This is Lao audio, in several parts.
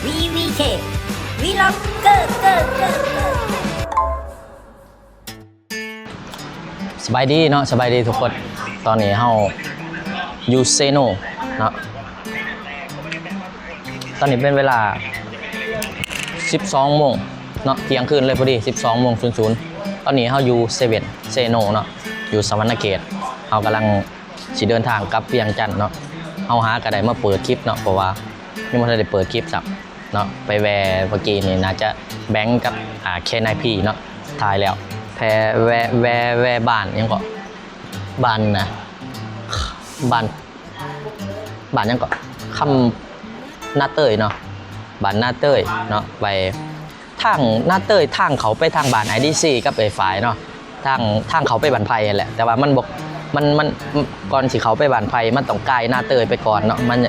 ວີວີເຄ ວີລັອກເກີ ເກີ ເກີ ເກີ. ສະບາຍດີເນາະ ສະບາຍດີທຸກຄົນ. ຕອນນີ້ເຮົາຢູ່ເຊໂນເນາະ. ຕອນນີ້ເປັນເວລາສິບສອງໂມງເນາະ ທ່ຽງຄືນເລີຍພໍດີ ສິບສອງໂມງສູນສູນ. ຕອນນີ້ເຮົາຢູ່ເຊເວັນເຊໂນເນາະ ຢູ່ສະຫວັນນະເຂດ. ເຮົາກຳລັງຊິເດີນທາງກັບວຽງຈັນເນາະ. ເຮົາຫາກະໄດ້ມາເປີດຄລິບເນາະ ເພາະວ່າຍັງບໍ່ທັນໄດ້ເປີດຄລິບຊ້ຳເນາະ. ໄປແວ່ເມື່ອກີ້ນີ້ ໜ້າຈະແບັງກັບ ອ່າ ເຄນໄອພີເນາະ ຖ່າຍແລ້ວ. ແພ ແວ່ ແວ່ ແວ່ບ້ານຫຍັງເກາະ ບ້ານນະ ບ້ານ ບ້ານຫຍັງເກາະ ຄຳ ນາເຕີຍເນາະ ບ້ານນາເຕີຍເນາະ. ໄປທາງນາເຕີຍ ທາງເຂົ້າໄປທາງບ້ານໄອດີຊີກັບເອື້ອຍຝ້າຍເນາະ ທາງ ທາງເຂົ້າໄປບ້ານໄຜ່ຫັ້ນແຫຼະ. ແຕ່ວ່າມັນບໍ່ ມັນ ມັນ ກ່ອນຊິເຂົ້າໄປບ້ານໄຜ່ ມັນຕ້ອງກາຍນາເຕີຍໄປກ່ອນເນາະ ມັນ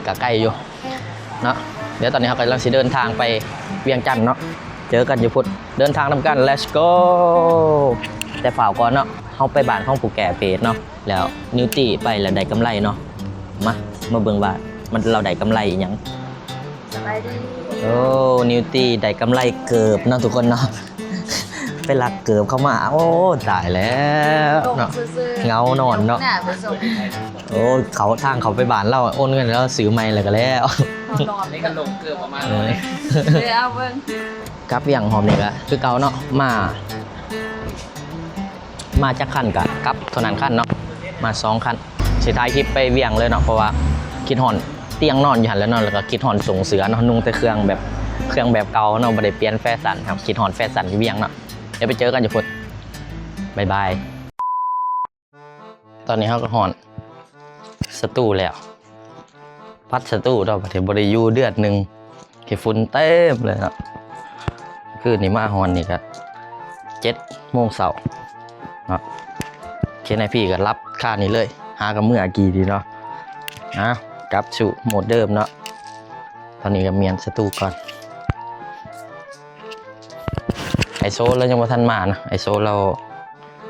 ກະໄກຢູ່ເນາະ. ດຽວຕອນນີ້ເຮົາກຳລັງຊິເດີນທາງໄປວຽງຈັນເນາະ ເຈີກັນຢູ່ພຸ້ນ ເດີນທາງນຳກັນ ເລັດໂກ. ແຕ່ຟ້າວກ່ອນເນາະ ເຮົາໄປບ້ານຂອງຜູ້ແກ່ເພດເນາະ ແລ້ວນິວຕີໄປແລ້ວໄດ້ກຳໄລເນາະ. ມາ ມາເບິ່ງວ່າມັນ ລາວໄດ້ກຳໄລອີ່ຫຍັງ. ສະບາຍດີ. ໂອ້ ນິວຕີໄດ້ກຳໄລເກີບເນາະທຸກຄົນເນາະ. ໄປລັກເກີບເຂົາມາ ໂອ້ ຕາຍແລ້ວເນາະ ເຫງົານອນເນາະ. ໂອ້ ເຂົາ ທາງເຂົ້າໄປບ້ານລາວ ໂອນເງິນໃຫ້ລາວຊື້ໃໝ່ແລ້ວກະແລ້ວ. ກັບວຽງຮອບນີ້ກະຄືເກົ່າເນາະ ມາ ມາຈັກຄັນກະກັບເທົ່ານັ້ນຄັນເນາະ ມາສອງຄັນ. ຊິຖ່າຍຄລິບໄປວຽງເລີຍເນາະ ເພາະວ່າຄິດຮອດຕຽງນອນຢູ່ຫັ້ນແຫຼະເນາະ ແລ້ວກະຄິດຮອດໂສ້ງເສື້ອເນາະ ນຸ່ງແຕ່ເຄື່ອງແບບ ເຄື່ອງແບບເກົ່າເນາະ ບໍ່ໄດ້ປ່ຽນແຟຊັນ. ເຮົາຄິດຮອດແຟຊັນຢູ່ວຽງເນາະ. ດຽວໄປເຈີກັນຢູ່ພຸ້ນ ບາຍບາຍ. ຕອນນີ້ເຮົາກະຮອດສະຕູແລ້ວ ພັດສະຕູເນາະ ບັດນີ້ບໍ່ໄດ້ຢູ່ເດືອນໜຶ່ງ ຂີ້ຝຸ່ນເຕັມເລີຍເນາະ. ຄືນນີ້ມາຮອດນີ້ກະເຈັດໂມງເຊົ້າເນາະ ເຄນໄອພີກະຫຼັບຄານີ້ເລີຍ ຫາກະເມືອກີ້ນີ້ເນາະ. ເອົາ ກັບສູ່ໂໝດເດີມເນາະ. ຕອນນີ້ກະມ້ຽນສະຕູກ່ອນ. ໄອໂຊລາວຍັງບໍ່ທັນມານະ ໄອໂຊລາວ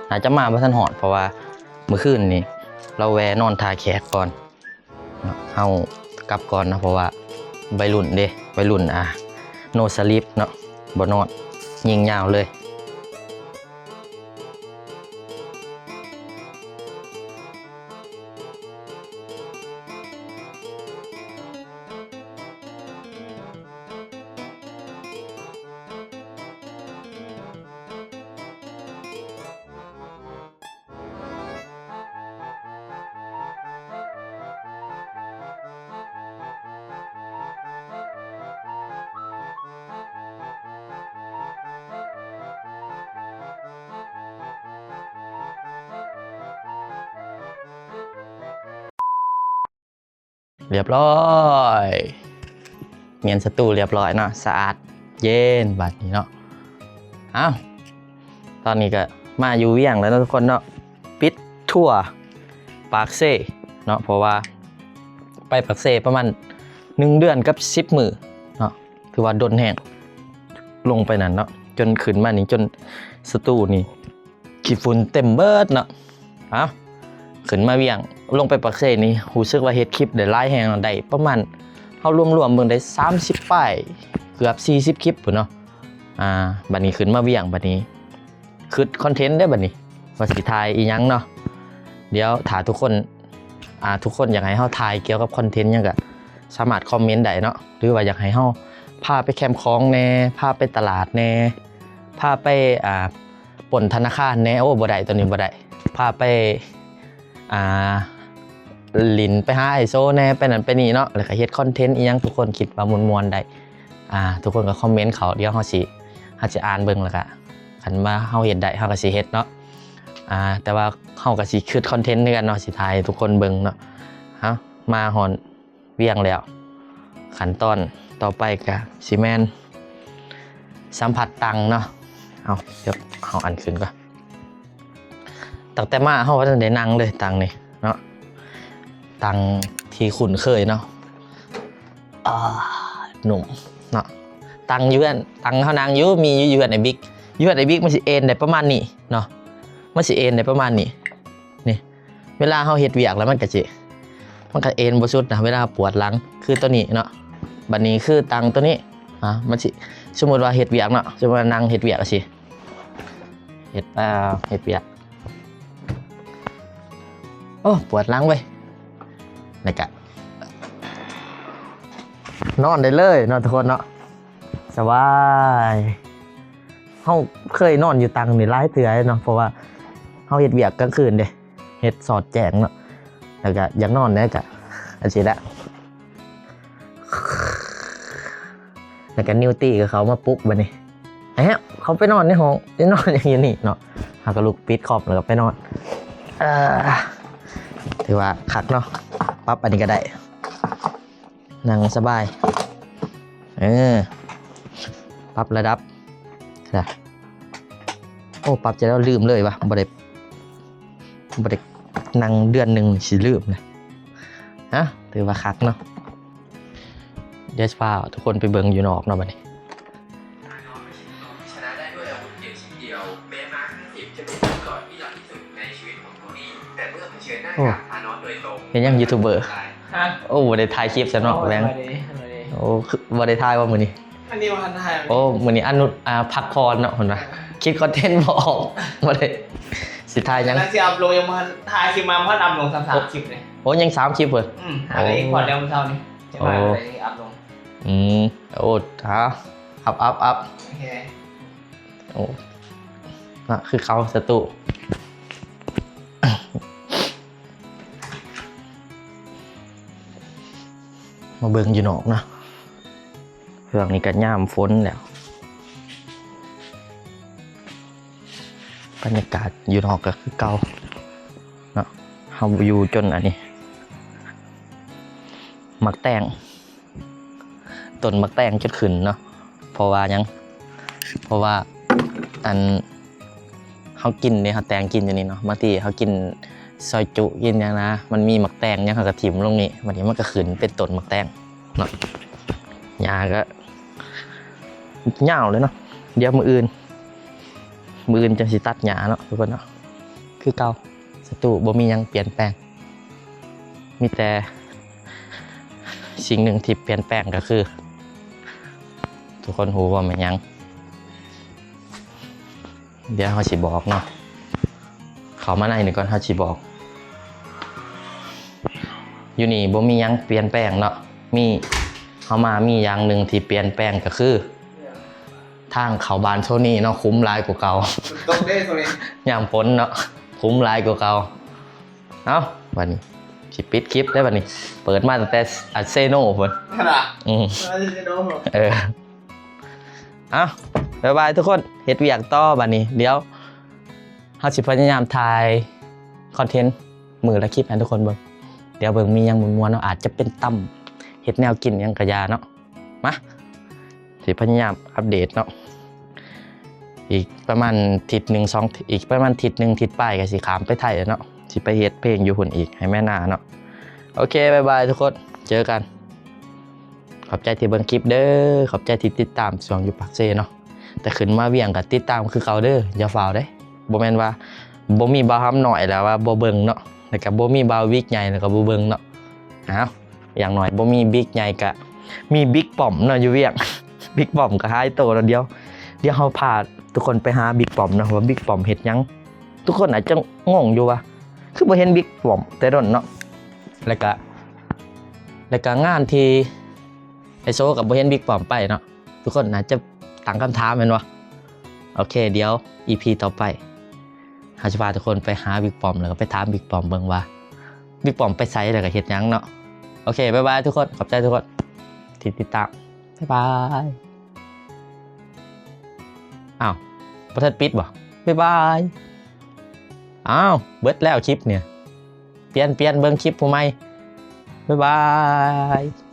ໜ້າຈະມາບໍ່ທັນຮອດ ເພາະວ່າມື້ຄືນນີ້ລາວແວ່ນອນທ່າແຂກກ່ອນ. ເຮົາກັບກ່ອນເນາະ ເພາະວ່າໄວລຸ້ນເດ້ ໄວລຸ້ນ ອ່າ ໂນສະລິບເນາະ ບໍ່ນອນ ຍິງຍາວເລີຍ. ຮຽບຮ້ອຍ ມ້ຽນສະຕູຮຽບຮ້ອຍເນາະ ສະອາດເຢັນບາດນີ້ເນາະ. ເອົ້າ ຕອນນີ້ກະມາຢູ່ວຽງແລ້ວເນາະທຸກຄົນເນາະ ປິດທົວປາກເຊເນາະ ເພາະວ່າໄປປາກເຊປະມານໜຶ່ງເດືອນກັບສິບມື້ເນາະ ຖືວ່າດົນແຮງ ລົງໄປນັ້ນເນາະ ຈົນຂຶ້ນມານີ້ ຈົນສະຕູນີ້ ຂີ້ຝຸ່ນເຕັມເບິດເນາະ. ເອົ້າ ຂຶ້ນມາວຽງ ລົງໄປປາກເຊນີ້ ຮູ້ສຶກວ່າເຮັດຄລິບໄດ້ຫຼາຍແຮງເນາະ ໄດ້ປະມານ ເຮົາລວມໆເບິ່ງໄດ້ສາມສິບປາຍ ເກືອບສີ່ສິບຄລິບພຸ້ນເນາະ. ອ່າ ບາດນີ້ຂຶ້ນມາວຽງ ບາດນີ້ຄຶດຄອນເທັນເດ້ ບາດນີ້ວ່າຊິຖ່າຍອີ່ຫຍັງເນາະ. ດຽວຖ້າທຸກຄົນ ອ່າ ທຸກຄົນຢາກໃຫ້ເຮົາຖ່າຍກ່ຽວກັບຄອນເທັນຫຍັງກະສາມາດຄອມເມັນໄດ້ເນາະ ຫຼືວ່າຢາກໃຫ້ເຮົາພາໄປແຄມຂອງແດ່ ພາໄປຕະຫຼາດແດ່ ພາໄປ ອ່າ ປົນທະນາຄານແດ່ ໂອ້ ບໍ່ໄດ້ ໂຕນີ້ບໍ່ໄດ້ ພາໄປ ອ່າ ຫຼິ້ນ ໄປຫາອ້າຍໂຊແດ່ ໄປນັ້ນໄປນີ້ເນາະ ແລ້ວກະເຮັດຄອນເທັນອີ່ຫຍັງ ທຸກຄົນຄິດວ່າມ່ວນໆໄດ້ ອ່າ ທຸກຄົນກະຄອມເມັນເຂົ້າ ດຽວເຮົາຊິ ເຮົາຊິອ່ານເບິ່ງ ແລ້ວກະຄັນວ່າເຮົາເຮັດໄດ້ ເຮົາກະຊິເຮັດເນາະ. ອ່າ ແຕ່ວ່າເຮົາກະຊິຄຶດຄອນເທັນຄືກັນເນາະ ຊິຖ່າຍໃຫ້ທຸກຄົນເບິ່ງເນາະ. ເອົ້າ ມາຮອດ ວຽງແລ້ວ ຂັ້ນຕອນຕໍ່ໄປກະຊິແມ່ນສຳຜັດຕັ່ງເນາະ. ເອົາ ດຽວເຮົາອັນຂຶ້ນກ່ອນ ຕັ້ງແຕ່ມາເຮົາບໍ່ທັນໄດ້ນັ່ງເລີຍຕັ່ງນີ້ເນາະ ຕັ່ງທີ່ຄຸ້ນເຄີຍເນາະ. ອ່າ ນຸ່ມເນາະ ຕັ່ງຢູ່ເຮືອນ ຕັ່ງເຮົານັ່ງຢູ່ ມີຢູ່ເຮືອນໄອ້ບິກ ຢູ່ເຮືອນໄອ້ບິກມັນຊິເອັນໄດ້ປະມານນີ້ເນາະ ມັນຊິເອັນໄດ້ປະມານນີ້ ນີ້ ເວລາເຮົາເຮັດວຽກແລ້ວມັນກະຊິ ມັນກະເອັນບໍ່ສຸດນະ ເວລາເຮົາປວດຫຼັງ ຄືໂຕນີ້ເນາະ ບັດນີ້ຄືຕັ່ງໂຕນີ້ ອາ ມັນຊິ ສົມມຸດວ່າເຮັດວຽກເນາະ ສົມມຸດວ່ານັ່ງເຮັດວຽກຈັ່ງຊີ້ ເຮັດ ເຮັດວຽກ ໂອ້ ປວດຫຼັງເວີຍ ແລ້ວກະນອນໄດ້ເລີຍເນາະທຸກຄົນເນາະ ສະບາຍ. ເຮົາເຄີຍນອນຢູ່ຕັ່ງນີ້ຫຼາຍເທື່ອເນາະ ເພາະວ່າເຮົາເຮັດວຽກກາງຄືນເດ້ ເຮັດສອດແຈ້ງເນາະ ແລ້ວກະຢາກນອນແດ່ ກະອັນຊີ້ແຫຼະ ແລ້ວກະນິວຕີກໍເຂົ້າມາປຸກບັດນີ້ ແຮະ ເຂົ້າໄປນອນໃນຫ້ອງ ໄປນອນຫຍັງຢູ່ນີ້ເນາະ ເຮົາກໍລຸກປິດຄອມແລ້ວກໍໄປນອນ ເອີ ຖືວ່າຄັກເນາະ ປັບອັນນີ້ກໍໄດ້ ນັ່ງສະບາຍ ເອີ ປັບລະດັບ ໂອ້ ປັບຈະແລ້ວລືມເລີຍວ່າ ບໍ່ໄດ້ ບໍ່ໄດ້ນັ່ງເດືອນໜຶ່ງຊິລືມນະ ຮະ ຖືວ່າຄັກເນາະ ດຽວຊິພາທຸກຄົນໄປເບິ່ງຢູ່ນອກເນາະບັດນີ້ ໂອ້ ເຮັດຫຍັງຢູທູບເບີ ຮະ ໂອ້ ບໍ່ໄດ້ຖ່າຍຄລິບຊະເນາະ ໂອ້ ແບງ ໂອ້ ຄືບໍ່ໄດ້ຖ່າຍວ່າມື້ນີ້ ອັນນີ້ບໍ່ທັນຖ່າຍ ໂອ້ ມື້ນີ້ອະນຸ ອາ ພັກຜ່ອນເນາະ ເພິ່ນວ່າ ເອີ ຄິດຄອນເທັນບໍ່ອອກ ບໍ່ໄດ້ ຊິຖ່າຍຫຍັງ ກຳລັງຊິອັບລົງ ຍັງບໍ່ທັນຖ່າຍຄລິບມາ ບໍ່ທັນອັບລົງ ສາມ ສາມຄລິບເລີຍ ໂອ້ ຍັງສາມຄລິບເພິ່ນ ອືມ ຫາກໍ ໂອ້ ອີພອດແລ້ວມື້ເຊົ້ານີ້ ຈະ ໂອ້ ມາກໍເລີຍອັບລົງ ອືມ ໂອ້ ຫາ ອັບ ອັບ ອັບ ໂອເຄ ໂອ້ ນະ ຄືເກົ່າສະຕູ ມາເບິ່ງຢູ່ນອກເນາະ ຊ່ວງນີ້ກໍຍາມຝົນແລ້ວ ບັນຍາກາດຢູ່ນອກກໍຄືເກົ່າເນາະ ເຮົາຢູ່ຈົນອັນນີ້ ໝາກແຕງ ຕົ້ນໝາກແຕງຈົນຂຶ້ນເນາະ ເພາະວ່າຫຍັງ ເພາະວ່າອັນ ເຮົາກິນເດ້ ເຮົາແຕງກິນຢູ່ນີ້ເນາະ ບາງທີເຮົາກິນຊອຍຈຸກິນຫຍັງນະ ມັນມີໝາກແຕງຫຍັງ ເຮົາກໍຖິ້ມລົງນີ້ ບັດນີ້ມັນກໍຂຶ້ນເປັນຕົ້ນໝາກແຕງເນາະ ຫຍ້າກໍຍາວເລີຍເນາະ ດຽວມື້ອື່ນ ມື້ອື່ນຈັ່ງຊິຕັດຫຍ້າເນາະ ທຸກຄົນເນາະ ຄືເກົ່າ ສະຕູບໍ່ມີຫຍັງປ່ຽນແປງ ມີແຕ່ສິ່ງໜຶ່ງທີ່ປ່ຽນແປງກໍຄື ທຸກຄົນຮູ້ບໍ່ແມ່ນຫຍັງ? ດຽວເຮົາຊິບອກເນາະ ເຂົ້າມາໃນນີ້ກ່ອນ ເຮົາຊິບອກ ຢູ່ນີ້ບໍ່ມີຫຍັງປ່ຽນແປງເນາະ ມີ ເຮົາມາມີຢ່າງໜຶ່ງທີ່ປ່ຽນແປງກໍຄື ທາງເຂົ້າບ້ານໂຊນີ້ເນາະ ຂຸມຫຼາຍກວ່າເກົ່າ ຝົນຕົກເດ້ຊ່ວງນີ້ ຍາມຝົນເນາະ ຂຸມຫຼາຍກວ່າເກົ່າ ເອົ້າ ບັດນີ້ຊິປິດຄລິບແລ້ວ ບັດນີ້ເປີດມາຕັ້ງແຕ່ ອາ ເຊໂນພຸ້ນ ຫັ້ນນະ ອືມ ເອີ ເຊໂນ ເອີ ເອົ້າ ບາຍບາຍທຸກຄົນ ເຮັດວຽກຕໍ່ບັດນີ້ ດຽວເຮົາຊິພະຍາຍາມຖ່າຍຄອນເທັນມື້ລະຄລິບໃຫ້ທຸກຄົນເບິ່ງ ດຽວເບິ່ງມີຫຍັງມ່ວນໆເນາະ ອາດຈະເປັນຕຳ ເຮັດແນວກິນຫຍັງກະຢ່າເນາະ ມາ ຊິພະຍາຍາມອັບເດດເນາະ ອີກປະມານທິດໜຶ່ງ ສອງ ອີກປະມານທິດໜຶ່ງ ທິດປາຍກໍຊິຂ້າມໄປໄທແລ້ວເນາະ ຊິໄປເຮັດເພງຢູ່ພຸ້ນອີກ ໃຫ້ແມ່ນາເນາະ ໂອເຄ ບາຍບາຍທຸກຄົນ ເຈີກັນ ຂອບໃຈທີ່ເບິ່ງຄລິບເດີ ຂອບໃຈທີ່ຕິດຕາມຊ່ອງຢູ່ປາກເຊເນາະ ແຕ່ຂຶ້ນມາວຽງກໍຕິດຕາມຄືເກົ່າເດີ ຢ່າຟ້າວເດ້ ບໍ່ແມ່ນວ່າບໍ່ມີບ່າວຫຳນ້ອຍແລ້ວວ່າບໍ່ເບິ່ງເນາະ ແລ້ວກໍບໍ່ມີບ່າວວິກໃຫຍ່ແລ້ວກໍບໍ່ເບິ່ງເນາະ ອ້າວ ຢ່າງໜ້ອຍບໍ່ມີບິກໃຫຍ່ກະມີບິກປ້ອມເນາະ ຢູ່ວຽງ ບິກປ້ອມກະຫາຍໂຕແລ້ວ ດຽວ ດຽວເຮົາພາທຸກຄົນໄປຫາບິກປ້ອມເນາະ ວ່າບິກປ້ອມເຮັດຫຍັງ ທຸກຄົນອາດຈະງົງຢູ່ວ່າ ຄືບໍ່ເຫັນບິກປ້ອມແຕ່ດົນເນາະ ແລ້ວກະ ແລ້ວກະງານທີ່ໄອໂຊກະບໍ່ເຫັນບິກປ້ອມໄປເນາະ ທຸກຄົນອາດຈະຕັ້ງຄຳຖາມແມ່ນບໍ່? ໂອເຄ ດຽວ ອີພີ ຕໍ່ໄປ ເຮົາຊິພາທຸກຄົນໄປຫາບິກປ້ອມ ແລ້ວກໍໄປຖາມບິກປ້ອມເບິ່ງວ່າ ບິກປ້ອມໄປໃສ ແລ້ວກໍເຮັດຫຍັງເນາະ ໂອເຄ ບາຍບາຍທຸກຄົນ ຂອບໃຈທຸກຄົນທີ່ຕິດຕາມ ບາຍບາຍ ອ້າວ ບໍ່ທັນປິດບໍ່? ບາຍບາຍ ອ້າວ ເບິດແລ້ວຄລິບນີ້ ປ່ຽນ ປ່ຽນເບິ່ງຄລິບຜູ້ໃໝ່ ບາຍບາຍ.